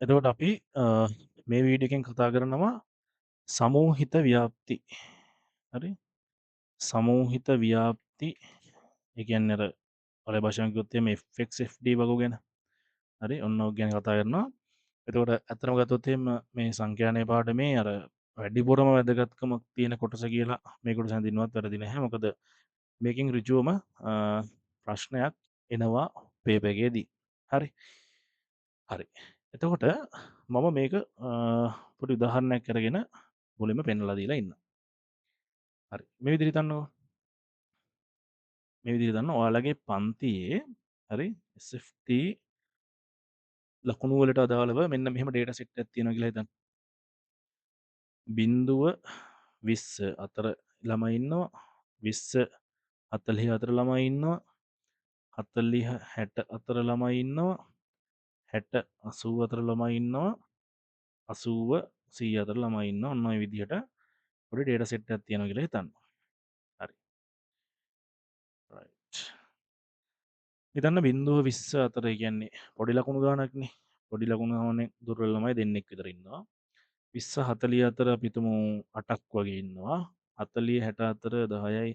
එතකොට අපි මේ වීඩියෝ එකෙන් කතා කරනවා සමූහිත ව්‍යාප්ති. හරි? සමූහිත ව්‍යාප්ති ඒ කියන්නේ අර ඔය භාෂාවෙන් කිව්වොත් එහෙම FX FD වගු ගැන. හරි? ඔන්න ඔක ගැන කතා කරනවා. එතකොට ඇත්තටම ගත්තොත් එහෙම මේ සංඛ්‍යානය පාඩමේ අර වැඩිපුරම වැදගත්කමක් තියෙන කොටස කියලා මේ කොටස හැඳින්වුවත් වැරදි නැහැ. මොකද මේකෙන් ඍජුවම ප්‍රශ්නයක් එනවා පේපර් එකේදී. හරි. හරි. එතකොට මම මේක පොඩි උදාහරණයක් අරගෙන මුලින්ම පෙන්වලා දීලා ඉන්නම්. හරි. මේ විදිහට හිතන්නකෝ. මේ විදිහට හිතන්න ඔයාලගේ පන්තියේ හරි SFT ලකුණු වලට අදාළව මෙන්න මෙහෙම ඩේටා සෙට් එකක් තියෙනවා කියලා හිතන්න. 0 20 අතර ළමයි ඉන්නවා, 20 40 අතර ළමයි ඉන්නවා, 40 60 අතර ළමයි ඉන්නවා, 60 80 අතර ළමයි ඉන්නවා, 80 100 අතර ළමයි ඉන්නවා. ඔන්න ඔය විදිහට පොඩි ඩේටා සෙට් එකක් තියෙනවා කියලා හිතන්න. හරි. රයිට්. හිතන්න 0 20 අතර කියන්නේ පොඩි ලකුණු ගානක්නේ. පොඩි ලකුණු ගානේ දුර්වල ළමයි දෙන්නෙක් විතර ඉන්නවා. 20 40 අතර අපි හිතමු 8ක් වගේ ඉන්නවා. 40 60 අතර 10යි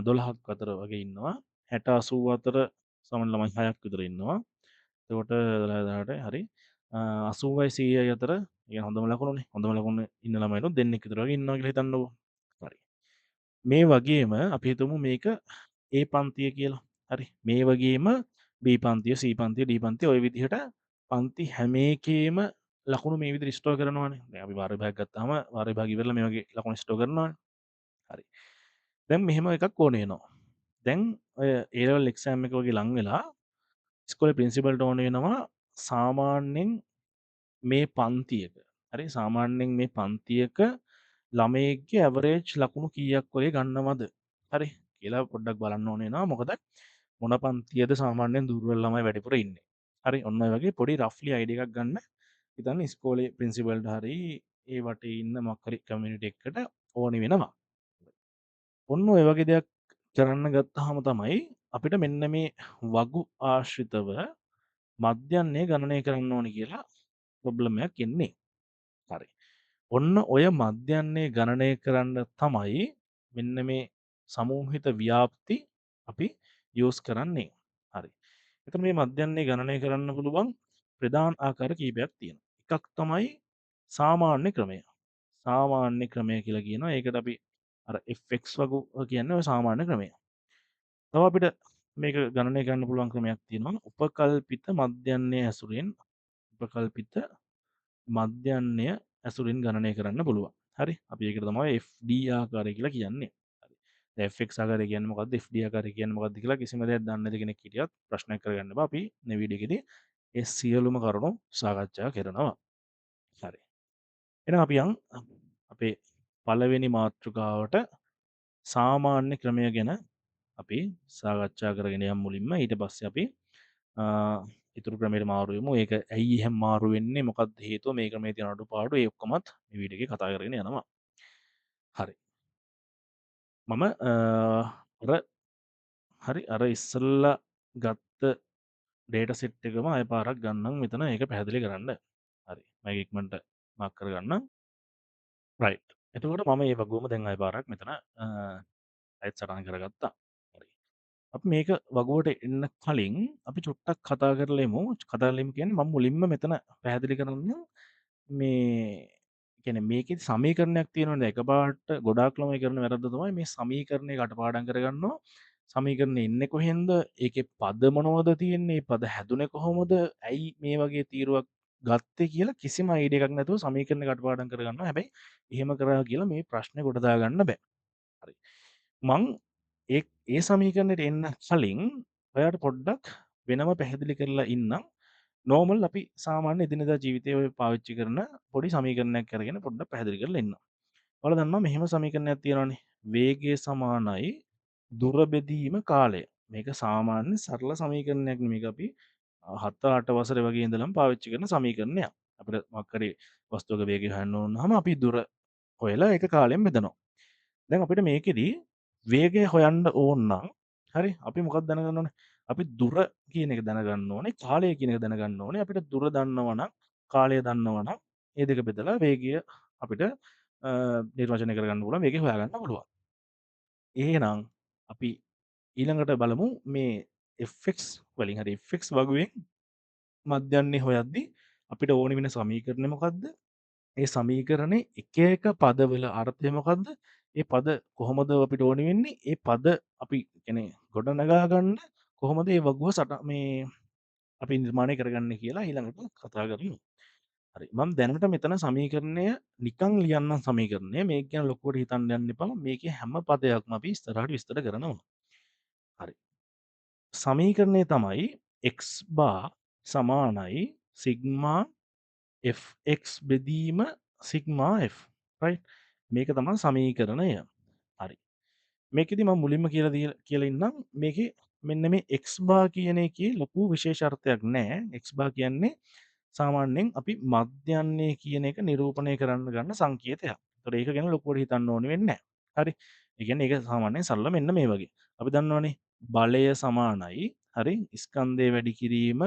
12ක් අතර වගේ ඉන්නවා. 60 80 අතර සමන ළමයි 6ක් විතර ඉන්නවා. එතකොට 12 18 හරි. 80යි 100යි අතර ඒ කියන්නේ හොඳම ලකුණුනේ. හොඳම ලකුණ ඉන්න ළමයිනුත් දෙන්නෙක් විතර වගේ ඉන්නවා කියලා හිතන්නකෝ. හරි. මේ වගේම අපි හිතමු මේක A පන්තිය කියලා. හරි. මේ වගේම B පන්තිය, C පන්තිය, D පන්තිය ඔය විදිහට පන්ති හැම එකේම ලකුණු මේ විදිහට ස්ටෝර් කරනවානේ. දැන් අපි වාර විභාගයක් ගත්තාම වාර විභාග ඉවරලා මේ වගේ ලකුණු ස්ටෝර් කරනවානේ. හරි. දැන් මෙහෙම එකක් ඕනේ වෙනවා. දැන් ඔය A level exam එක වගේ ලං වෙලා ඉස්කෝලේ ප්‍රින්සිපල්ට ඕන වෙනවා සාමාන්‍යයෙන් මේ පන්තියක හරි සාමාන්‍යයෙන් මේ පන්තියක ළමයෙක්ගේ ඇවරේජ් ලකුණු කීයක් වගේ ගන්නවද හරි කියලා පොඩ්ඩක් බලන්න ඕන වෙනවා. මොකද මොන පන්තියද සාමාන්‍යයෙන් දුර්වල ළමයි වැඩිපුර ඉන්නේ. හරි ඔන්න ඔය වගේ පොඩි රෆ්ලි අයිඩියා එකක් ගන්න හිතන්න ඉස්කෝලේ ප්‍රින්සිපල්ට හරි ඒ වටේ ඉන්න මොකක් හරි කමියුනිටි එකකට ඕනි වෙනවා. ඔන්න ඔය වගේ දෙයක් කරන්න ගත්තාම තමයි අපිට මෙන්න මේ වගු ආශ්‍රිතව මධ්‍යන්‍යය ගණනය කරන්න ඕනි කියලා ප්‍රොබ්ලම් එකක් එන්නේ. හරි. ඔන්න ඔය මධ්‍යන්‍යය ගණනය කරන්න තමයි මෙන්න මේ සමූහිත ව්‍යාප්ති අපි යූස් කරන්නේ. හරි. එතන මේ මධ්‍යන්‍යය ගණනය කරන්න පුළුවන් ප්‍රධාන ආකාර කීපයක් තියෙනවා. එකක් තමයි සාමාන්‍ය ක්‍රමය. සාමාන්‍ය ක්‍රමය කියලා කියනවා. ඒකට අපි අර FX වගු කියන්නේ ඔය සාමාන්‍ය ක්‍රමය. තව අපිට මේක ගණනය කරන්න පුළුවන් ක්‍රමයක් තියෙනවා. උපකල්පිත මධ්‍යන්‍යය ඇසුරෙන් උපකල්පිත මධ්‍යන්‍යය ඇසුරෙන් ගණනය කරන්න පුළුවන්. හරි. අපි ඒකට තමයි FD ආකාරය කියලා කියන්නේ. හරි. දැන් FX ආකාරය කියන්නේ මොකද්ද? FD ආකාරය කියන්නේ මොකද්ද කියලා කිසිම දෙයක් දන්නේ නැති කෙනෙක් හිටියත් ප්‍රශ්නයක් කරගන්න බෑ. අපි මේ වීඩියෝ එකේදී ඒ සියලුම කරුණු සාකච්ඡා කරනවා. හරි. එහෙනම් අපි යන් අපේ පළවෙනි මාතෘකාවට සාමාන්‍ය ක්‍රමය ගැන අපි සාකච්ඡා කරගෙන යමු මුලින්ම. ඊට පස්සේ අපි ඉතුරු ක්‍රමයට මාරු වෙමු. ඒක ඇයි එහෙම මාරු වෙන්නේ? මොකක්ද හේතුව? මේ ක්‍රමයේ තියෙන අඩුපාඩු ඒ ඔක්කොමත් මේ වීඩියෝ එකේ කතා කරගෙන යනවා. හරි. මම අර හරි අර ඉස්සෙල්ලා ගත්ත ඩේටා සෙට් එකම ආයෙ පාරක් ගන්නම් මෙතන ඒක පැහැදිලි කරන්න. හරි. මම ඒක ඉක්මනට මාක් කරගන්නම්. රයිට්. එතකොට මම මේ වගුවම දැන් ආයෙ පාරක් මෙතන ආයෙත් සටහන් කරගත්තා. හරි. අපි මේක වගුවට එන්න කලින් අපි චුට්ටක් කතා කරලා එමු. කතා කරලා එමු කියන්නේ මම මුලින්ම මෙතන පැහැදිලි කරන්න මේ කියන්නේ මේකේ සමීකරණයක් තියෙනවනේ. එකපාරට ගොඩාක් ළමයි කරන වැරද්ද තමයි මේ සමීකරණය කටපාඩම් කරගන්නවා. සමීකරණේ ඉන්නේ කොහෙන්ද? ඒකේ පද මොනවද තියෙන්නේ? පද හැදුනේ කොහොමද? ඇයි මේ වගේ තීරුවක් ගත්තේ කියලා කිසිම අයිඩියා එකක් නැතුව සමීකරණ කටපාඩම් කරගන්නවා. හැබැයි එහෙම කරා කියලා මේ ප්‍රශ්නේ ගොඩ දාගන්න බෑ. හරි. මං ඒ ඒ සමීකරණයට එන්න කලින් ඔයාලට පොඩ්ඩක් වෙනම පැහැදිලි කරලා ඉන්නම්. නෝමල් අපි සාමාන්‍ය එදිනෙදා ජීවිතයේ ඔය පාවිච්චි කරන පොඩි සමීකරණයක් අරගෙන පොඩ්ඩක් පැහැදිලි කරලා ඉන්නම්. ඔයාලා දන්නවා මෙහෙම සමීකරණයක් තියෙනවානේ. වේගය සමානයි දුර බෙදීම කාලය. මේක සාමාන්‍ය සරල සමීකරණයක් නෙමෙයි. මේක අපි 7 8 වසරේ වගේ ඉඳලම පාවිච්චි කරන සමීකරණයක්. අපිට මොකක් හරි වස්තුවක වේගය හොයන්න ඕන වුණාම අපි දුර හොයලා ඒක කාලයෙන් බෙදනවා. දැන් අපිට මේකෙදි වේගය හොයන්න ඕන නම් හරි අපි මොකක්ද දැනගන්න ඕනේ? අපි දුර කියන එක දැනගන්න ඕනේ, කාලය කියන එක දැනගන්න ඕනේ. අපිට දුර දන්නවා නම් කාලය දන්නවනම් ඒ දෙක බෙදලා වේගය අපිට නිර්වචනය කරගන්න පුළුවන්, වේගය හොයාගන්න පුළුවන්. එහෙනම් අපි ඊළඟට බලමු මේ fx වලින් හරි fx වගුවෙන් මධ්‍යන්නේ හොයද්දි අපිට ඕනි වෙන සමීකරණය මොකද්ද? ඒ සමීකරණේ එක එක පදවල අර්ථය මොකද්ද? ඒ පද කොහොමද අපිට ඕනි වෙන්නේ? ඒ පද අපි ගොඩනගා ගන්න කොහොමද ඒ වගුව සට මේ අපි නිර්මාණය කරගන්නේ කියලා ඊළඟට කතා කරමු. හරි, මම දැනට මෙතන සමීකරණය නිකන් ලියන්නම් සමීකරණය. මේක ගැන ලොකුවට හිතන්න යන්න එපා. මේකේ හැම පදයක්ම අපි ඉස්සරහට විස්තර කරනවා. හරි. සමීකරණය තමයි x bar සමානයි සිග්මා fx බෙදීම සිග්මා f. Right? මේක තමයි සමීකරණය. හරි. මේකෙදි මම මුලින්ම කියලා ඉන්නම් මේකේ මෙන්න මේ x bar කියන එකේ ලොකු විශේෂ අර්ථයක් නෑ. x bar කියන්නේ සාමාන්‍යයෙන් අපි මධ්‍යන්නේ කියන එක නිරූපණය කරන්න ගන්න සංකේතයක්. ඒතකොට ඒක ගැන ලොකුවට හිතන්න ඕනේ වෙන්නේ නෑ. හරි. ඒ කියන්නේ ඒක සාමාන්‍යයෙන් සරල මෙන්න මේ වගේ. අපි දන්නවනේ බලය සමානයි හරි ස්කන්ධය වැඩි කිරීම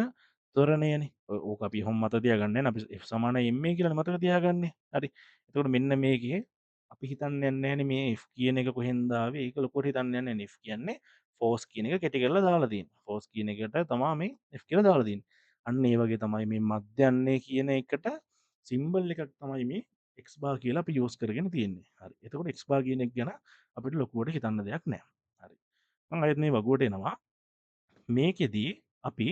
ත්වරණයනේ. ඕක අපි ඔහොම මතක තියාගන්නේ නෑ. අපි F සමානයි ma කියලානේ මතක තියාගන්නේ. හරි. එතකොට මෙන්න මේකේ අපි හිතන්න යන්නේ නෑනේ මේ F කියන එක කොහෙන්ද ආවේ. ඒක ලොකුවට හිතන්න යන්නේ නෑනේ. F කියන්නේ ෆෝස් කියන එක කෙටි කරලා දාලා තියෙන්නේ. ෆෝස් කියන එකට තමා මේ F කියලා දාලා තියෙන්නේ. අන්න ඒ වගේ තමයි මේ මධ්‍යන්නේ කියන එකට සිම්බල් එකක් තමයි මේ x bar කියලා අපි යූස් කරගෙන තියෙන්නේ. හරි. එතකොට x bar කියන එක ගැන අපිට ලොකුවට හිතන්න දෙයක් නෑ. හරි. මං ආයෙත් මේ වගුවට එනවා. මේකෙදි අපි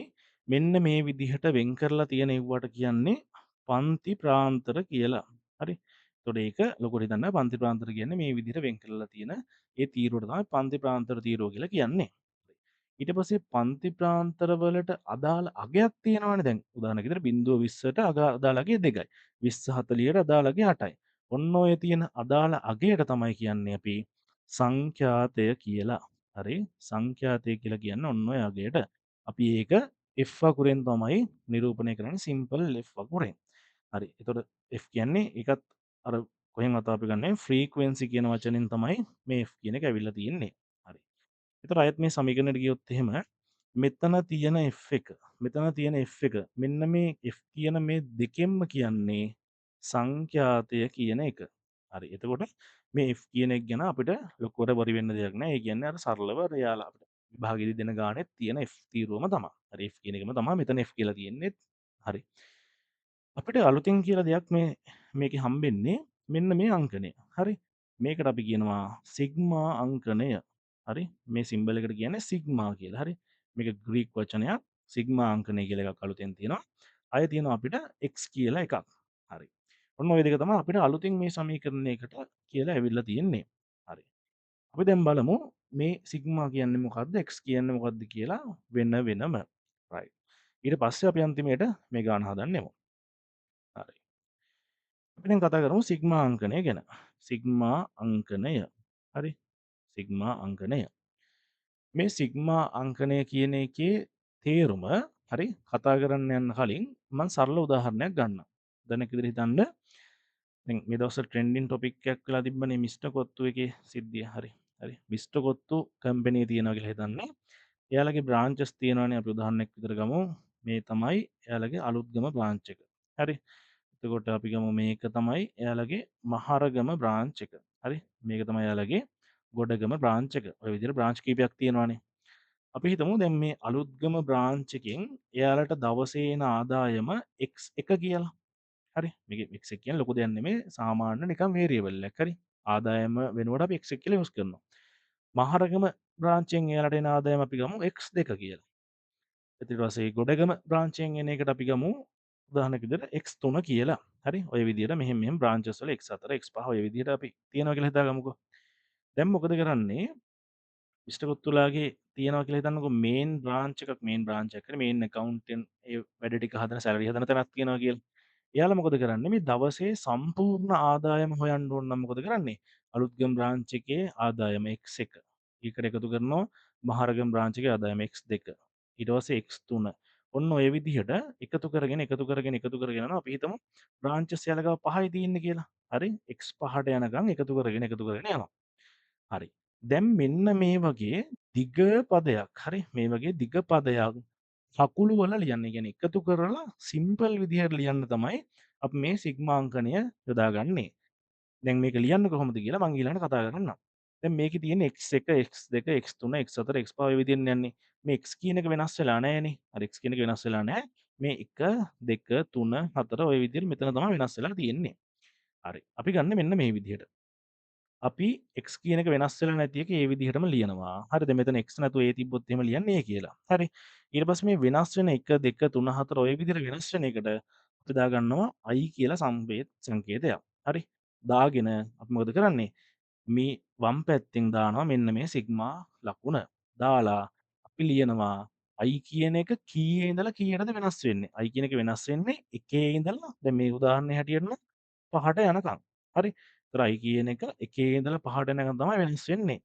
මෙන්න මේ විදිහට වෙන් කරලා තියෙන ඒවාට කියන්නේ පන්ති ප්‍රාන්තර කියලා. හරි. එතකොට ඒක ලොකුවට හිතන්න පන්ති ප්‍රාන්තර කියන්නේ මේ විදිහට වෙන් කරලා තියෙන ඒ තීරුවට තමයි පන්ති ප්‍රාන්තර තීරුව කියලා කියන්නේ. ඊට පස්සේ පන්ති ප්‍රාන්තර වලට අදාළ අගයක් තියෙනවානේ. දැන් උදාහරණයක් විදිහට බිංදුව විස්සට අදාළ අගය දෙකයි. විස්ස හතලියට අදාළ අගය අටයි. ඔන්න ඔය තියෙන අදාළ අගයට තමයි කියන්නේ අපි සංඛ්‍යාතය කියලා. හරි. සංඛ්‍යාතය කියලා කියන්නේ ඔන්න ඔය අගයට. අපි ඒක F අකුරෙන් තමයි නිරූපණය කරන්නේ, සිම්පල් F අකුරෙන්. හරි. එතකොට F කියන්නේ ඒකත් අර කොහෙන්වත් අපි ගන්නේ ෆ්‍රීකවෙන්සි කියන වචනෙන් තමයි මේ F කියන එක ඇවිල්ලා තියෙන්නේ. හරි. එතකොට ආයෙත් මේ සමීකරණයට ගියොත් එහෙම මෙතන තියෙන F එක, මෙතන තියෙන F එක, මෙන්න මේ F කියන මේ දෙකෙන්ම කියන්නේ සංඛ්‍යාතය කියන එක. හරි. එතකොට මේ F කියන එක ගැන අපිට ලොකුවට වරි වෙන්න දෙයක් නෑ. ඒ කියන්නේ අර සරලව අර යාලා අපිට විභාගෙදී දෙන ගානෙත් තියෙන F තීරුවම තමයි. හරි, F කියන එකම තමයි මෙතන F කියලා තියෙන්නේ. හරි. අපිට අලුතින් කියලා දෙයක් මේකේ හම්බෙන්නේ මෙන්න මේ අංකණය. හරි. මේකට අපි කියනවා සිග්මා අංකණය. හරි. මේ සිම්බල් එකට කියන්නේ සිග්මා කියලා. හරි. මේක ග්‍රීක් වචනයක්. සිග්මා අංකණය කියලා එකක් අලුතෙන් තියෙනවා. ආයෙ තියෙනවා අපිට x කියලා එකක්. හරි. ඔන්න ඔය දෙක තමයි අපිට අලුතින් මේ සමීකරණයකට කියලා ඇවිල්ලා තියෙන්නේ. හරි. අපි දැන් බලමු මේ සිග්මා කියන්නේ මොකද්ද, x කියන්නේ මොකද්ද කියලා වෙන වෙනම. රයිට්. ඊට පස්සේ අපි අන්තිමේට මේ ගාන හදන්න යමු. හරි. අපි දැන් කතා කරමු සිග්මා අංකණය ගැන. සිග්මා අංකණය. හරි. සිග්මා අංකණය. මේ සිග්මා අංකණය කියන එකේ තේරුම හරි කතා කරන්න යන්න කලින් මම සරල උදාහරණයක් ගන්නම්. දැන් එක විදිහට හිතන්න. දැන් මේ දවස්වල ට්‍රෙන්ඩින් ටොපික් එකක් වෙලා තිබ්බනේ මිස්ටර් කොත්තු එකේ සිද්ධිය. හරි. හරි. මිස්ටර් කොත්තු කම්පැනි තියෙනවා කියලා හිතන්න. එයාලගේ බ්‍රාන්චස් තියෙනවානේ. අපි උදාහරණයක් විතර ගමු. මේ තමයි එයාලගේ අලුත්ගම බ්‍රාන්ච් එක. හරි. එතකොට අපි ගමු මේක තමයි එයාලගේ මහරගම බ්‍රාන්ච් එක. හරි. මේක තමයි එයාලගේ ගොඩගම බ්‍රාන්ච් එක. ඔය විදිහට බ්‍රාන්ච් කීපයක් තියෙනවානේ. අපි හිතමු දැන් මේ අලුත්ගම බ්‍රාන්ච් එකෙන් එයාලට දවසේ එන ආදායම x එක කියලා. හරි. මේක x එක කියන්නේ ලොකු දෙයක් නෙමෙයි, සාමාන්‍ය නිකන් වේරියබල් එකක්. හරි. ආදායම වෙනුවට අපි x එක කියලා යූස් කරනවා. මහරගම බ්‍රාන්ච් එකෙන් එයාලට එන ආදායම අපි ගමු x දෙක කියලා. ඊට පස්සේ ගොඩගම බ්‍රාන්ච් එකෙන් එන එකට අපි ගමු උදාහරණයක් විදිහට x තුන කියලා. හරි. ඔය විදිහට මෙහෙම මෙහෙම බ්‍රාන්චස් වල x හතර, x පහ ඔය විදිහට අපි තියනවා කියලා හිතාගමුකෝ. දැන් මොකද කරන්නේ? මිස්ටර් කොත්තුලාගේ තියනවා කියලා හිතන්නකෝ මේන් බ්‍රාන්ච් එකක්, මේන් බ්‍රාන්ච් එකක් කියන්නේ මේන් ඇකවුන්ට් ඒ වැඩ ටික හදන සැලරි හදන තැනක් තියනවා කියලා. එයාලා මොකද කරන්නේ? මේ දවසේ සම්පූර්ණ ආදායම හොයන්න ඕන නම් මොකද කරන්නේ? අලුත්ගම බ්‍රාන්ච් එකේ ආදායම x එක. ඒකට එකතු කරනවා මහරගම බ්‍රාන්ච් එකේ ආදායම x දෙක. ඊට පස්සේ x තුන. ඔන්න ඔය විදිහට එකතු කරගෙන එකතු කරගෙන එකතු කරගෙන යනවා. අපි හිතමු බ්‍රාන්චස් එයාලා ගාව පහයි තියෙන්නේ කියලා. හරි. x පහට යනකම් එකතු කරගෙන එකතු කරගෙන යනවා. හරි. දැන් මෙන්න මේ වගේ දිග පදයක්. හරි. මේ වගේ දිග පදයක් කකුළු වල ලියන්නේ. ඒ කියන්නේ එකතු කරලා සිම්පල් විදිහට ලියන්න තමයි අපි මේ සිග්මා අංකණය යොදාගන්නේ. දැන් මේක ලියන්න කොහොමද කියලා මං ඊළඟට කතා කරන්නම්. දැන් මේකේ තියෙන x1, x2, x3, x4, x5 ඔය විදිහෙන් යන්නේ. මේ x කියන එක වෙනස් වෙලා නෑනේ. හරි, x කියන එක වෙනස් වෙලා නෑ. මේ 1, 2, 3, 4 ඔය විදිහට මෙතන තමයි වෙනස් වෙලා තියෙන්නේ. හරි. අපි ගන්න මෙන්න මේ විදිහට. අපි x කියන එක වෙනස් වෙලා නැති එක ඒ විදිහටම ලියනවා. හරිද? මෙතන x නැතුව a තිබ්බොත් එහෙම ලියන්නේ a කියලා. හරි. ඊට පස්සේ මේ වෙනස් වෙන 1, 2, 3, 4 ඔය විදිහට වෙනස් වෙන එකට අපි දාගන්නවා i කියලා සංකේතයක්. හරි. දාගෙන අපි මොකද කරන්නේ? මේ වම් පැත්තෙන් දානවා මෙන්න මේ සිග්මා ලකුණ. දාලා අපි ලියනවා i කියන එක කීයේ ඉඳලා කීයටද වෙනස් වෙන්නේ? i කියන එක වෙනස් වෙන්නේ එකේ ඉඳලා දැන් මේ උදාහරණය හැටියට නම් 5ට යනකම්. හරි. ඒතර i කියන එක එකේ ඉඳලා 5ට යනකම් තමයි වෙනස් වෙන්නේ.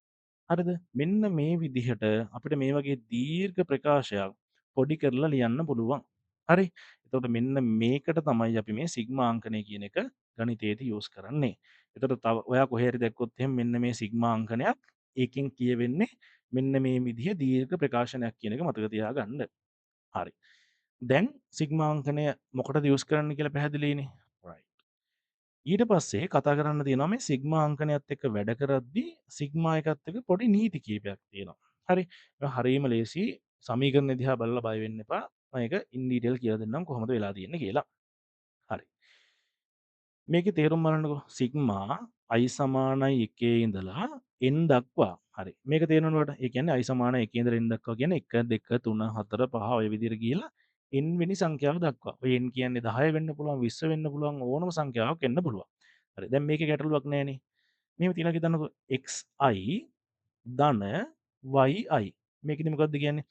හරිද? මෙන්න මේ විදිහට අපිට මේ වගේ දීර්ඝ ප්‍රකාශයක් පොඩි කරලා ලියන්න පුළුවන්. හරි. එතකොට මෙන්න මේකට තමයි අපි මේ සිග්මා අංකණය කියන එක ගණිතයේදී යූස් කරන්නේ. එතකොට තව ඔයා කොහේ හරි දැක්කොත් එහෙම මෙන්න මේ සිග්මා අංකණයක් ඒකෙන් කියවෙන්නේ මෙන්න මේ විදිහ දීර්ඝ ප්‍රකාශනයක් කියන එක මතක තියාගන්න. හරි. දැන් සිග්මා අංකණය මොකටද යූස් කරන්නේ කියලා පැහැදිලිනේ. රයිට්. ඊට පස්සේ කතා කරන්න තියෙනවා මේ සිග්මා අංකණයත් එක්ක වැඩ කරද්දී සිග්මා එකත් එක්ක පොඩි නීති කීපයක් තියෙනවා. හරි. ඒක හරීම ලේසි. සමීකරණ දිහා බලලා බය වෙන්න එපා. මම ඒක ඉන් ඩීටේල් කියලා දෙන්නම් කොහොමද වෙලා තියෙන්නේ කියලා. හරි. මේකේ තේරුම් බලන්නකෝ. සිග්මා i සමානයි එකේ ඉඳලා n දක්වා. හරි. මේක තේරෙනවද ඔයාලට? ඒ කියන්නේ i සමානයි එකේ ඉඳලා n දක්වා කියන්නේ 1, 2, 3, 4, 5 ඔය විදිහට ගිහිලා n වෙනි සංඛ්‍යාව දක්වා. ඔය n කියන්නේ 10 වෙන්න පුළුවන්, 20 වෙන්න පුළුවන්, ඕනම සංඛ්‍යාවක් එන්න පුළුවන්. හරි. දැන් මේකේ ගැටලුවක් නෑනේ. මෙහෙම තියලා හිතන්නකෝ xi ධන yi. මේකෙදි මොකද්ද කියන්නේ?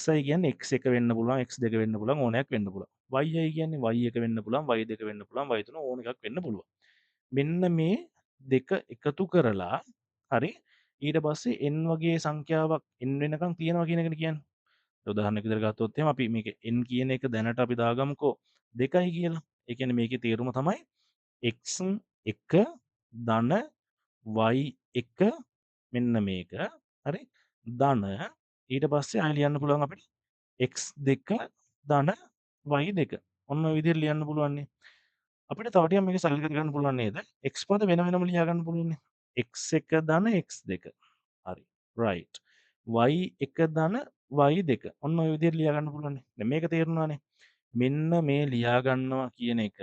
xi කියන්නේ x1 වෙන්න පුළුවන්, x2 වෙන්න පුළුවන්, ඕනයක් වෙන්න පුළුවන්. yi කියන්නේ y1 වෙන්න පුළුවන්, y2 වෙන්න පුළුවන්, y3 ඕන එකක් වෙන්න පුළුවන්. මෙන්න මේ දෙක එකතු කරලා හරි ඊට පස්සේ n වගේ සංඛ්‍යාවක් n වෙනකන් තියෙනවා කියන එකනේ කියන්නේ. උදාහරණයක් විදිහට ගත්තොත් එහෙම අපි මේක n කියන එක දැනට අපි දාගමුකෝ 2යි කියලා. ඒ කියන්නේ මේකේ තේරුම තමයි x1 ධන y1 මෙන්න මේක. හරි. ධන ඊට පස්සේ ආයෙ ලියන්න පුළුවන් අපිට x2 ධන y2. ඔන්න ඔය විදිහට ලියන්න පුළුවන් නේ. අපිට තව ටිකක් මේක සරල කරගන්න පුළුවන් නේද? x පද වෙන වෙනම ලියා ගන්න පුළුවන් නේ. x1 ධන x2. හරි. රයිට්. y1 ධන y2. ඔන්න ඔය විදිහට ලියා ගන්න පුළුවන් නේ. දැන් මේක තේරුණානේ. මෙන්න මේ ලියා ගන්නවා කියන එක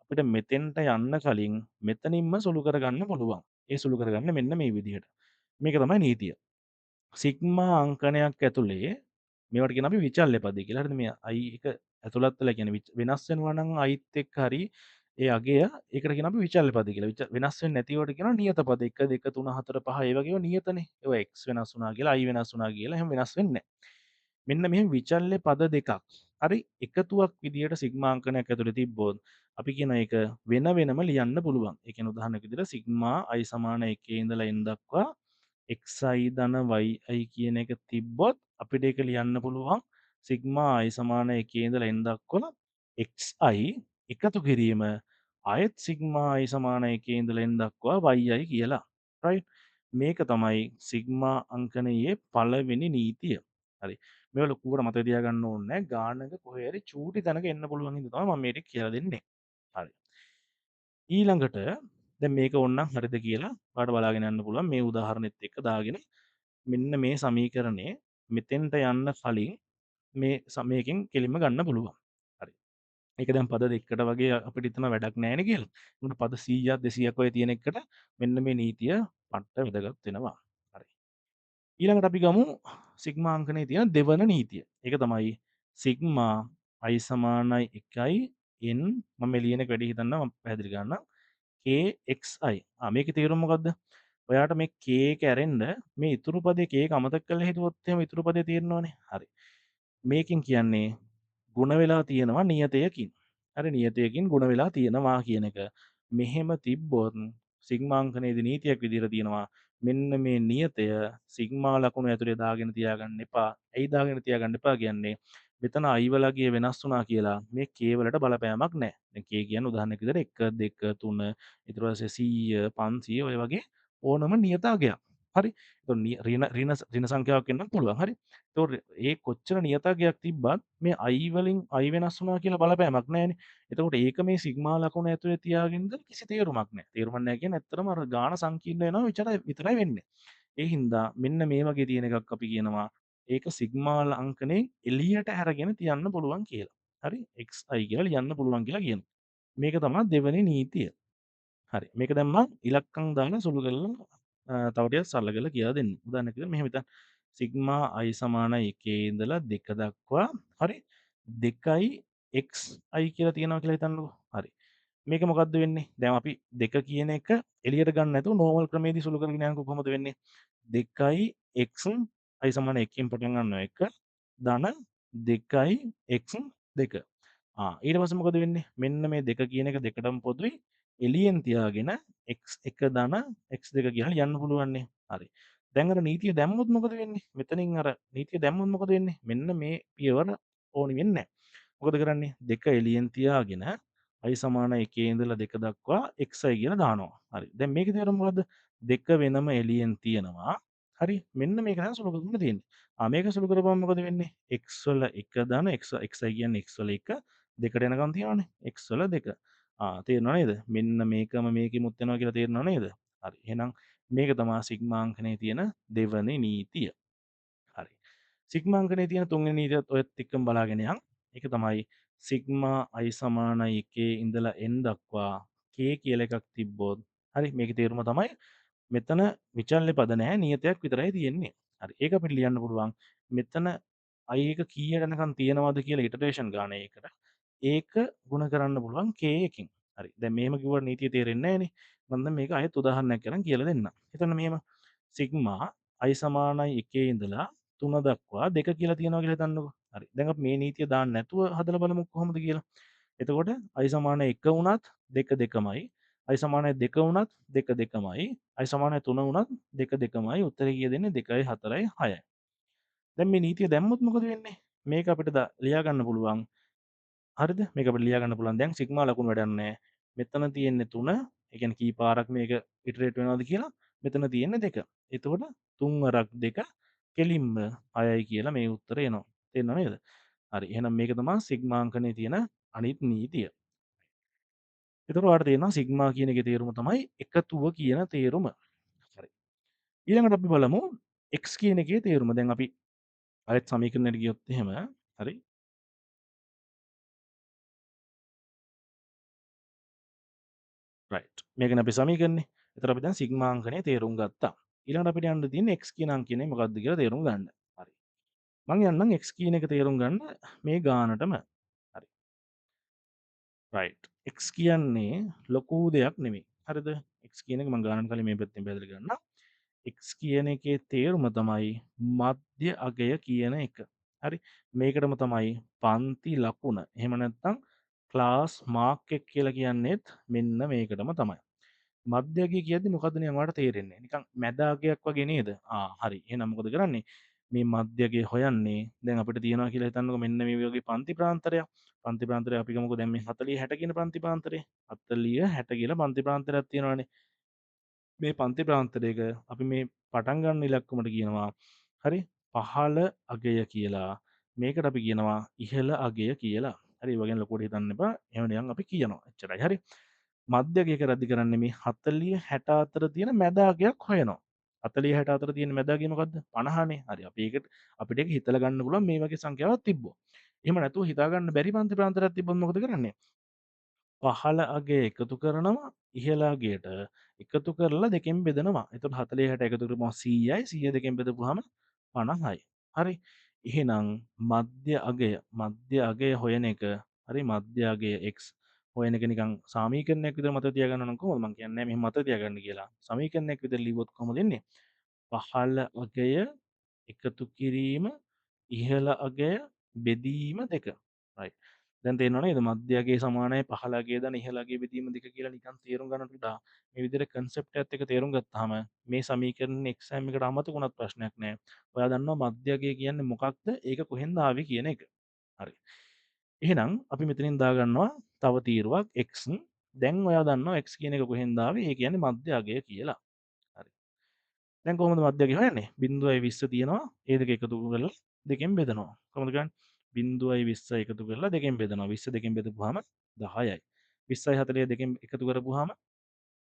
අපිට මෙතෙන්ට යන්න කලින් මෙතනින්ම සුළු කරගන්න පුළුවන්. ඒ සුළු කරගන්න මෙන්න මේ විදිහට. මේක තමයි නීතිය. සිග්මා අංකණයක් ඇතුලේ මේවට කියන අපි විචල්්‍ය පදේ කියලා. හරිද? මේ i එක ඇතුළත් වෙලා කියන්නේ වෙනස් වෙනවා නම් iත් එක්ක හරි ඒ අගය ඒකට කියන අපි විචල්්‍ය පදේ කියලා. වෙනස් වෙන්නේ නැති ඒවාට කියනවා නියත පද. 1, 2, 3, 4, 5 ඒ වගේ ඒවා නියතනේ. ඒවා x වෙනස් වුණා කියලා i වෙනස් වුණා කියලා එහෙම වෙනස් වෙන්නේ නැහැ. මෙන්න මෙහෙම විචල්්‍ය පද දෙකක් හරි එකතුවක් විදියට සිග්මා අංකණයක් ඇතුලේ තිබ්බොත් අපි කියන එක වෙන වෙනම ලියන්න පුළුවන්. ඒ කියන්නේ උදාහරණයක් විදියට සිග්මා i සමාන එකේ ඉඳලා n දක්වා xi ධන yi කියන එක තිබ්බොත් අපිට ඒක ලියන්න පුළුවන් සිග්මා i සමාන එකේ ඉඳලා n දක්වා xi එකතු කිරීම ආයෙත් සිග්මා i සමාන එකේ ඉඳලා n දක්වා yi කියලා. රයිට්. මේක තමයි සිග්මා අංකණයේ පළවෙනි නීතිය. හරි. මේව ලොකුවට මතක තියාගන්න ඕනේ නෑ. ගානක කොහේ හරි චූටි තැනක එන්න පුළුවන් හින්දා තමයි මම මේ ටික කියලා දෙන්නේ. හරි. ඊළඟට දැන් මේක ඕනනම් හරිද කියලා ඔයාලට බලාගෙන යන්න පුළුවන් මේ උදාහරණෙත් එක්ක දාගෙන මෙන්න මේ සමීකරණය මෙතෙන්ට යන්න කලින් මේ මේකෙන් කෙලින්ම ගන්න පුළුවන්. හරි. ඒක දැන් පද දෙකකට වගේ අපිට හිතන වැඩක් නෑනේ කියලා. මොකද පද 100ක් 200ක් ඔය තියෙන එකට මෙන්න මේ නීතිය පට්ට වැදගත් වෙනවා. හරි. ඊළඟට අපි ගමු සිග්මා අංකණයේ තියෙන දෙවන නීතිය. ඒක තමයි සිග්මා i සමානයි 1යි n මම මේ ලියන එක වැඩි හිතන්න මම පැහැදිලි කරන්නම්. kxi. මේකේ තේරුම මොකද්ද? ඔයාට මේ k එක ඇරෙන්න මේ ඉතුරු පදේ k එක අමතක කරලා හිතුවොත් එහෙම ඉතුරු පදේ තේරෙනවනේ. හරි. මේකෙන් කියන්නේ ගුණ වෙලා තියෙනවා නියතයකින්. හරි, නියතයකින් ගුණ වෙලා තියෙනවා කියන එක. මෙහෙම තිබ්බොත් සිග්මා අංකණයේදී නීතියක් විදිහට තියෙනවා. මෙන්න මේ නියතය සිග්මා ලකුණු ඇතුලේ දාගෙන තියාගන්න එපා. ඇයි දාගෙන තියාගන්න එපා කියන්නේ? මෙතන i වලගේ වෙනස් වුණා කියලා මේ k වලට බලපෑමක් නැහැ. දැන් k කියන්නේ උදාහරණයක් විදිහට 1, 2, 3, ඊට පස්සේ 100, 500 ඔය වගේ ඕනම නියත අගයක්. හරි. එතකොට ඍණ ඍණ ඍණ සංඛ්‍යාවක් වෙන්නත් පුළුවන්. හරි. එතකොට ඒ කොච්චර නියතගයක් තිබ්බත් මේ i වලින් i වෙනස් වුණා කියලා බලපෑමක් නැහැනේ. එතකොට ඒක මේ සිග්මා ලකුණ ඇතුලේ තියාගෙන ඉඳලා කිසි තේරුමක් නැහැ. තේරුමක් නැහැ කියන්නේ ඇත්තටම අර ගාන සංකීර්ණ වෙනවා විතරයි වෙන්නේ. ඒ හින්දා මෙන්න මේ වගේ තියෙන එකක් අපි කියනවා ඒක සිග්මා අංකණයෙන් එළියට අරගෙන තියන්න පුළුවන් කියලා. හරි. xi කියලා ලියන්න පුළුවන් කියලා කියනවා. මේක තමයි දෙවෙනි නීතිය. හරි. මේක දැන් මං ඉලක්කම් දාලා සුළු කරලා තව ටිකක් සරල කරලා කියලා දෙන්න. උදාහරණයක් විදිහට මෙහෙම හිතන්න. සිග්මා i සමානයි එකේ ඉඳලා දෙක දක්වා හරි දෙකයි xi කියලා තියෙනවා කියලා හිතන්නකෝ. හරි. මේක මොකද්ද වෙන්නේ? දැන් අපි දෙක කියන එක එළියට ගන්න නැතුව නෝමල් ක්‍රමයේදී සුළු කරගෙන යනකොට කොහොමද වෙන්නේ? දෙකයි x i සමාන එකකින් පටන් ගන්නවා එක ධන දෙකයි x දෙක. ඊට පස්සේ මොකද වෙන්නේ? මෙන්න මේ දෙක කියන එක දෙකටම පොදුයි එළියෙන් තියාගෙන x එක ධන x දෙක කියලා ලියන්න පුළුවන්නේ. හරි. දැන් අර නීතිය දැම්මොත් මොකද වෙන්නේ? මෙතනින් අර නීතිය දැම්මොත් මොකද වෙන්නේ? මෙන්න මේ පියවර ඕනි වෙන්නේ නැහැ. මොකද කරන්නේ? දෙක එළියෙන් තියාගෙන i සමාන එකේ ඉඳලා දෙක දක්වා xi කියලා දානවා. හරි. දැන් මේකේ තේරුම මොකද්ද? දෙක වෙනම එළියෙන් තියෙනවා. හරි. මෙන්න මේක තමයි සුළු කරන්න තියෙන්නේ. මේක සුළු කරපුවම මොකද වෙන්නේ? x වල එක ධන x, xi කියන්නේ x වල එක දෙකට යනකම් තියෙනවානේ. x වල දෙක. තේරෙනව නේද? මෙන්න මේකම මේකෙමුත් වෙනවා කියලා තේරෙනව නේද? හරි. එහෙනම් මේක තමයි සිග්මා අංකණයේ තියෙන දෙවනි නීතිය. හරි. සිග්මා අංකණයේ තියෙන තුන්වෙනි නීතියත් ඔයත් එක්කම බලාගෙන යන්. ඒක තමයි සිග්මා i සමානයි එකේ ඉඳලා n දක්වා k කියලා එකක් තිබ්බොත් හරි මේකේ තේරුම තමයි මෙතන විචල්්‍ය පද නැහැ නියතයක් විතරයි තියෙන්නේ. හරි. ඒක අපිට ලියන්න පුළුවන් මෙතන i එක කීයට යනකම් තියෙනවද කියලා ඉටරේෂන් ගාන ඒකට. ඒක ගුණ කරන්න පුළුවන් k එකකින්. හරි. දැන් මෙහෙම කිව්වට නීතිය තේරෙන්නේ නැහනේ. මම දැන් මේක ආයෙත් උදාහරණයක් අරන් කියලා දෙන්නම්. හිතන්න මෙහෙම සිග්මා i සමානයි එකේ ඉඳලා තුන දක්වා දෙක කියලා තියෙනවා කියලා හිතන්නකෝ. හරි. දැන් අපි මේ නීතිය දාන්න නැතුව හදලා බලමු කොහොමද කියලා. එතකොට i සමානයි එක වුණත් දෙක දෙකමයි. i සමානයි දෙක වුණත් දෙක දෙකමයි. i සමානයි තුන වුණත් දෙක දෙකමයි. උත්තරේ කීයද එන්නේ? දෙකයි හතරයි හයයි. දැන් මේ නීතිය දැම්මොත් මොකද වෙන්නේ? මේක අපිට ලියා ගන්න පුළුවන්. හරිද? මේක අපිට ලියා ගන්න පුළුවන්. දැන් සිග්මා ලකුණු වැඩක් නෑ. මෙතන තියෙන්නේ තුන. ඒ කියන්නේ කී පාරක් මේක ඉටරේට් වෙනවද කියලා. මෙතන තියෙන්නේ දෙක. එතකොට තුන් වරක් දෙක කෙලින්ම හයයි කියලා මේ උත්තරේ එනවා. තේරෙනව නේද? හරි. එහෙනම් මේක තමයි සිග්මා අංකණයේ තියෙන අනිත් නීතිය. එතකොට ඔයාලට තේරෙනවා සිග්මා කියන එකේ තේරුම තමයි එකතුව කියන තේරුම. හරි. ඊළඟට අපි බලමු x කියන එකේ තේරුම. දැන් අපි ආයෙත් සමීකරණයට ගියොත් එහෙම හරි. රයිට්. මේකනේ අපි සමීකරණේ. එතකොට අපි දැන් සිග්මා අංකණයේ තේරුම් ගත්තා. ඊළඟට අපිට යන්න තියෙන්නේ x කියන අංකණය මොකද්ද කියලා තේරුම් ගන්න. හරි. මං යන්නම් x කියන එක තේරුම් ගන්න මේ ගානටම. හරි. රයිට්. x කියන්නේ ලොකු දෙයක් නෙමෙයි. හරිද? x කියන එක මං ගානට කලින් මේ පැත්තෙන් පැහැදිලි කරන්නම්. x කියන එකේ තේරුම තමයි මධ්‍ය අගය කියන එක. හරි. මේකටම තමයි පන්ති ලකුණ. එහෙම නැත්නම් ක්ලාස් මාක් එක කියලා කියන්නේත් මෙන්න මේකටම තමයි. මධ්‍ය අගය කියද්දි මොකද්ද නිකන් ඔයාලට තේරෙන්නේ? නිකන් මැද අගයක් වගේ නේද? හරි. එහෙනම් මොකද කරන්නේ? මේ මධ්‍ය අගය හොයන්නේ දැන් අපිට තියෙනවා කියලා හිතන්නකෝ මෙන්න මේ වගේ පන්ති ප්‍රාන්තරයක්. පන්ති ප්‍රාන්තරය අපි ගමුකෝ දැන් මේ 40 60 කියන පන්ති ප්‍රාන්තරය. 40 60 කියලා පන්ති ප්‍රාන්තරයක් තියෙනවානේ. මේ පන්ති ප්‍රාන්තරයක අපි මේ පටන් ගන්න ඉලක්කමට කියනවා හරි පහළ අගය කියලා. මේකට අපි කියනවා ඉහළ අගය කියලා. හරි, ඒ වගේම ලොකුවට හිතන්න එපා. එහෙම නිකන් අපි කියනවා. එච්චරයි. හරි. මධ්‍ය අගය කරද්දි කරන්නේ මේ 40 60 අතර තියෙන මැද අගයක් හොයනවා. 40 60 අතර තියෙන මැද අගය මොකද්ද? 50නේ. හරි, අපිට ඒක හිතලා ගන්න පුළුවන් මේ වගේ සංඛ්‍යාවක් තිබ්බොත්. එහෙම නැතුව හිතා ගන්න බැරි පන්ති ප්‍රාන්තරයක් තිබ්බොත් මොකද කරන්නේ? පහළ අගය එකතු කරනවා ඉහළ අගයට එකතු කරලා දෙකෙන් බෙදනවා. එතකොට 40 60 එකතු කරපුවම 100යි. 100 දෙකෙන් බෙදපුවාම 50යි. හරි. එහෙනම් මධ්‍ය අගය හොයන එක, හරි, මධ්‍ය අගය x හොයන එක නිකන් සමීකරණයක් විතර මතක තියාගන්න නම් කොහොමද? මං කියන්නේ මෙහෙම මතක තියාගන්න කියලා. සමීකරණයක් විතර ලිව්වොත් කොහොමද එන්නේ? පහළ අගය එකතු කිරීම ඉහළ අගය බෙදීම දෙක. රයිට්. දැන් තේරෙනව නේද? මධ්‍ය අගය සමානයි පහළ අගය ධන ඉහළ අගය බෙදීම දෙක කියලා නිකන් තේරුම් ගන්නට වඩා මේ විදිහට කන්සෙප්ට් එකත් එක්ක තේරුම් ගත්තාම මේ සමීකරණ එක්සෑම් එකට අමතක වුණත් ප්‍රශ්නයක් නෑ. ඔයා දන්නවා මධ්‍ය අගය කියන්නේ මොකක්ද? ඒක කොහෙන්ද ආවේ කියන එක. හරි. එහෙනම් අපි මෙතනින් දාගන්නවා තව තීරුවක් x. දැන් ඔයා දන්නවා x කියන එක කොහෙන්ද ආවේ? ඒ කියන්නේ මධ්‍ය අගය කියලා. හරි. දැන් කොහොමද මධ්‍යගය හොයන්නේ? 0.20 තියෙනවා. ඒ දෙක එකතු කරලා දෙකෙන් බෙදනවා. කොහොමද ගන්නේ? 0.20 එකතු කරලා දෙකෙන් බෙදනවා. 20 දෙකෙන් බෙදපුවාම 10යි. 20යි 40 දෙකෙන් එකතු කරපුවාම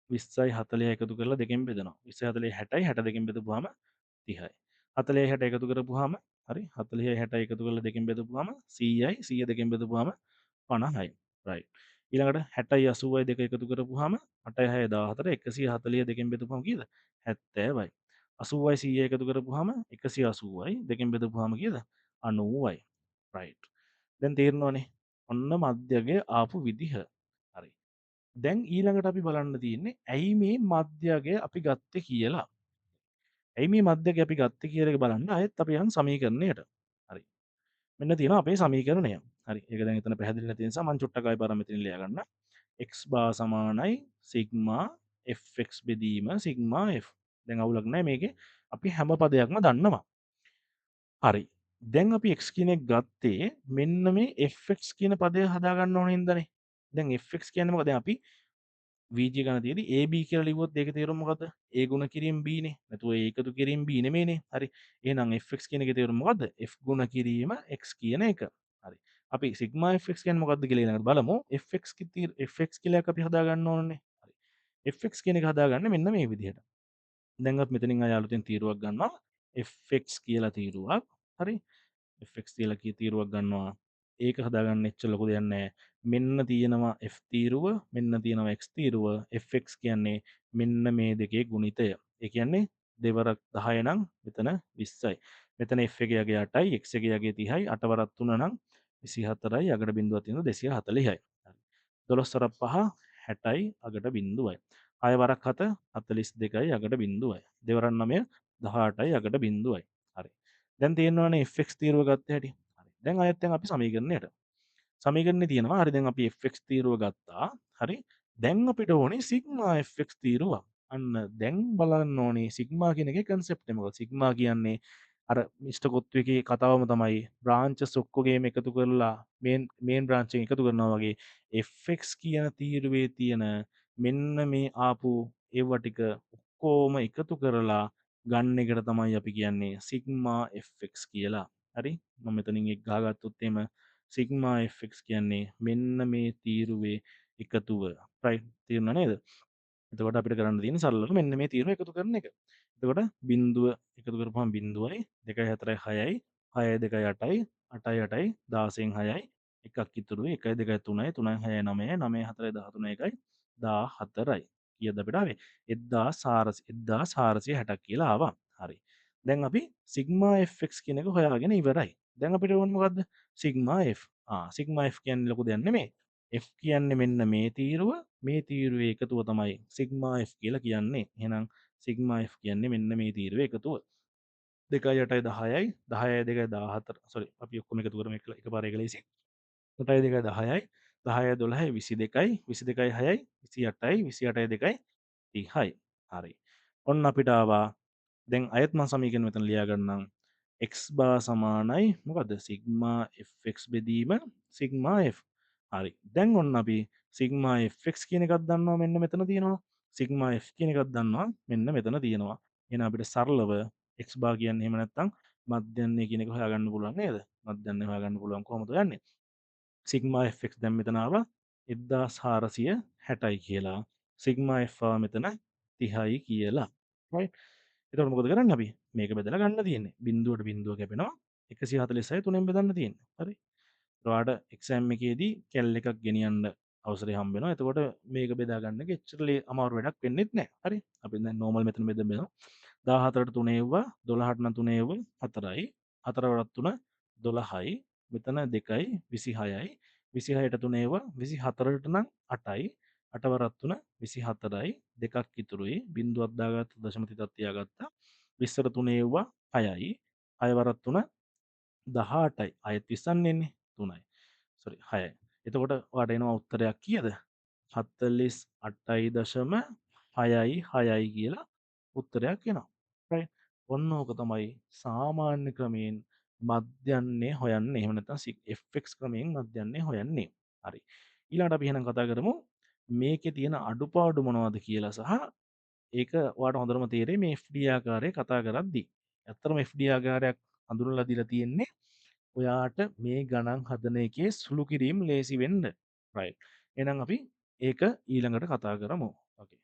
20යි 40 එකතු කරලා දෙකෙන් බෙදනවා. 20 40 60යි, 60 දෙකෙන් බෙදපුවාම 30යි. 40 60 එකතු කරපුවාම හරි 40 60 එකතු කරලා දෙකෙන් බෙදපුවාම 100යි, 100 දෙකෙන් බෙදපුවාම 50යි. රයිට්. ඊළඟට 60යි 80යි දෙක එකතු කරපුවාම 8යි 6 14, 140 දෙකෙන් බෙදපුවාම කීයද? 70යි. 80යි 100 එකතු කරපුවාම 180යි, දෙකෙන් බෙදපුවාම කීයද? 90යි. රයිට්. දැන් තේරෙනවනේ ඔන්න මධ්‍යගය ආපු විදිහ. හරි. දැන් ඊළඟට අපි බලන්න තියෙන්නේ ඇයි මේ මධ්‍යගය අපි ගත්තේ කියලා. ඇයි මේ මධ්‍යගය අපි ගත්තේ කියලා එක බලන්න ආයෙත් අපි යන් සමීකරණයට. හරි. මෙන්න තියෙනවා අපේ සමීකරණය. හරි. ඒක දැන් එතන පැහැදිලි නැති නිසා මං චුට්ටක් ආයෙ පාරක් මෙතනින් ලියා ගන්න. x bar සමානයි සිග්මා fx බෙදීම සිග්මා f. දැන් අවුලක් නෑ මේකේ අපි හැම පදයක්ම දන්නවා. හරි. දැන් අපි x කියන එක ගත්තේ මෙන්න මේ fx කියන පදය හදා ගන්න ඕන හින්දානේ. දැන් fx කියන්නේ මොකද? දැන් අපි VG ගණන තියදී AB කියලා ලිව්වොත් ඒකේ තේරුම මොකද්ද? A ගුණ කිරීම B නේ. නැතුව A එකතු කිරීම B නෙමෙයිනේ. හරි. එහෙනම් fx කියන එකේ තේරුම මොකද්ද? F ගුණ කිරීම x කියන එක. හරි. අපි සිග්මා fx කියන්නේ මොකද්ද කියලා ඊළඟට බලමු. fx කියලා එකක් අපි හදා ගන්න ඕනනේ. හරි. fx කියන එක හදාගන්නේ මෙන්න මේ විදිහට. දැන් අපි මෙතනින් ආය අලුතෙන් තීරුවක් ගන්නවා. fx කියලා තීරුවක්. හරි. fx කියලා තීරුවක් ගන්නවා. ඒක හදාගන්න එච්චර ලොකු දෙයක් නෑ. මෙන්න තියෙනවා f තීරුව, මෙන්න තියෙනවා x තීරුව. fx කියන්නේ මෙන්න මේ දෙකේ ගුණිතය. ඒ කියන්නේ දෙවරක් 10 නම් මෙතන 20යි. මෙතන f එකේ යගේ 8යි, x එකේ යගේ 30යි, 8 වරක් 3 නම් 24යි, අගට බිංදුවක් තියෙනවා 240යි. හරි. 12 වරක් 5 60යි, අගට බිංදුවයි. 6 වරක් 7 42යි, අගට බිංදුවයි. දෙවරක් 9 18යි, අගට බිංදුවයි. හරි. දැන් තේරෙනවනේ fx තීරුව ගත්ත හැටි. හරි. දැන් ආයෙත් දැන් අපි සමීකරණයට. සමීකරණේ තියෙනවා. හරි. දැන් අපි fx තීරුව ගත්තා. හරි. දැන් අපිට ඕනේ සිග්මා fx තීරුවක්. අන්න දැන් බලන්න ඕනේ සිග්මා කියන එකේ කන්සෙප්ට් එක මොකක්ද? සිග්මා කියන්නේ අර මිස්ටර් කොත්තු එකේ කතාවම තමයි බ්‍රාන්චස් ඔක්කොගේම එකතු කරලා මේන් බ්‍රාන්ච් එකෙන් එකතු කරනවා වගේ fx කියන තීරුවේ තියෙන මෙන්න මේ ආපු ඒවා ටික ඔක්කොම එකතු කරලා ගන්න එකට තමයි අපි කියන්නේ සිග්මා fx කියලා. හරි. මම මෙතනින් එක් ගහගත්තොත් එහෙම සිග්මා fx කියන්නේ මෙන්න මේ තීරුවේ එකතුව. රයිට්. තේරුණා නේද? එතකොට අපිට කරන්න තියෙන්නේ සරලව මෙන්න මේ තීරුව එකතු කරන එක. එතකොට බිංදුව එකතු කරපුවම බිංදුවයි, දෙකයි හතරයි හයයි, හයයි දෙකයි අටයි, අටයි අටයි, දාසයෙන් හයයි, එකක් ඉතුරුයි, එකයි දෙකයි තුනයි, තුනයි හයයි නවයයි, නවයයි හතරයි දහතුනයි එකයි, දාහතරයි. කීයද අපිට ආවේ? 1460ක් කියලා ආවා. හරි. දැන් අපි සිග්මා fx කියන එක හොයාගෙන ඉවරයි. දැන් අපිට ඕනේ මොකද්ද? Sigma f. Sigma f කියන්නේ ලොකු දෙයක් නෙමෙයි. f කියන්නේ මෙන්න මේ තීරුව, මේ තීරුවේ එකතුව තමයි සිග්මා f කියලා කියන්නේ. එහෙනම් සිග්මා f කියන්නේ මෙන්න මේ තීරුවේ එකතුව. දෙකයි අටයි දහයයි, දහයයි දෙකයි දාහතර, සෝරි, අපි ඔක්කොම එකතු කරමු එකපාර එක ලේසි. අටයි දෙකයි දහයයි, දහයයි දොළහයි විසිදෙකයි, විසිදෙකයි හයයි, විසිඅටයි, විසිඅටයි දෙකයි තිහයි. හරි. ඔන්න අපිට ආවා. දැන් අයත් මම සමීකරණ මෙතන ලියා ගන්නම්. x bar සමානයි මොකද්ද? සිග්මා fx බෙදීම සිග්මා f. හරි. දැන් ඔන්න අපි සිග්මා fx කියන එකක් දන්නවා මෙන්න මෙතන තියෙනවා. සිග්මා f කියන එකක් දන්නවා මෙන්න මෙතන තියෙනවා. එහෙනම් අපිට සරලව x bar කියන්නේ එහෙම නැත්නම් මධ්‍යන්‍ය කියන එක හොයාගන්න පුළුවන් නේද? මධ්‍යන්‍ය හොයාගන්න පුළුවන් කොහොමද හොයන්නේ? සිග්මා fx දැන් මෙතන ආවා 1460යි කියලා. සිග්මා f ආවා මෙතන 30යි කියලා. රයිට්. එතකොට මොකද කරන්නේ අපි? මේක බෙදලා ගන්න තියෙන්නේ. බිංදුවට බිංදුව කැපෙනවා. 146 තුනෙන් බෙදන්න තියෙන්නේ. හරි. ඔයාලට එක්සෑම් එකේදී කැල් එකක් ගෙනියන්න අවසරය හම්බ වෙනවා. එතකොට මේක බෙදා ගන්න එක එච්චර අමාරු වැඩක් වෙන්නෙත් නෑ. හරි. අපි දැන් නෝමල් මෙතන බෙදමු. 14ට 3 එව්වා, 12ට නම් 3 එව්වා, 4යි. 4 වරක් 3 12යි. මෙතන 2යි 26යි. 26ට 3 එව්වා, 24ට නම් 8යි. 8 වරක් 3 24යි. දෙකක් ඉතුරුයි. බිංදුවක් දාගත්ත දශම තිතක් තියාගත්තා. 20ට 3 එව්වා, 6යි. 6 වරක් 3 18යි. ආයෙත් 20න් එන්නේ 3යි. සෝරි 6යි. එතකොට ඔයාලට එනවා උත්තරයක් කීයද? හතලිස් අටයි දශම හයයි හයයි කියලා උත්තරයක් එනවා. රයිට්. ඔන්න ඕක තමයි සාමාන්‍ය ක්‍රමයෙන් මධ්‍යන්නේ හොයන්නේ. එහෙම නැත්නම් fx ක්‍රමයෙන් මධ්‍යන්නේ හොයන්නේ. හරි. ඊළඟට අපි එහෙනම් කතා කරමු මේකේ තියෙන අඩුපාඩු මොනවද කියලා සහ ඒක ඔයාට හොඳටම තේරෙයි මේ FD ආකාරය කතා කරද්දී. ඇත්තටම FD ආකාරයක් හඳුන්වලා දීලා තියෙන්නේ ඔයාට මේ ගණන් හදන එකේ සුළු කිරීම ලේසි වෙන්න. Right. එහෙනම් අපි ඒක ඊළඟට කතා කරමු. Okay.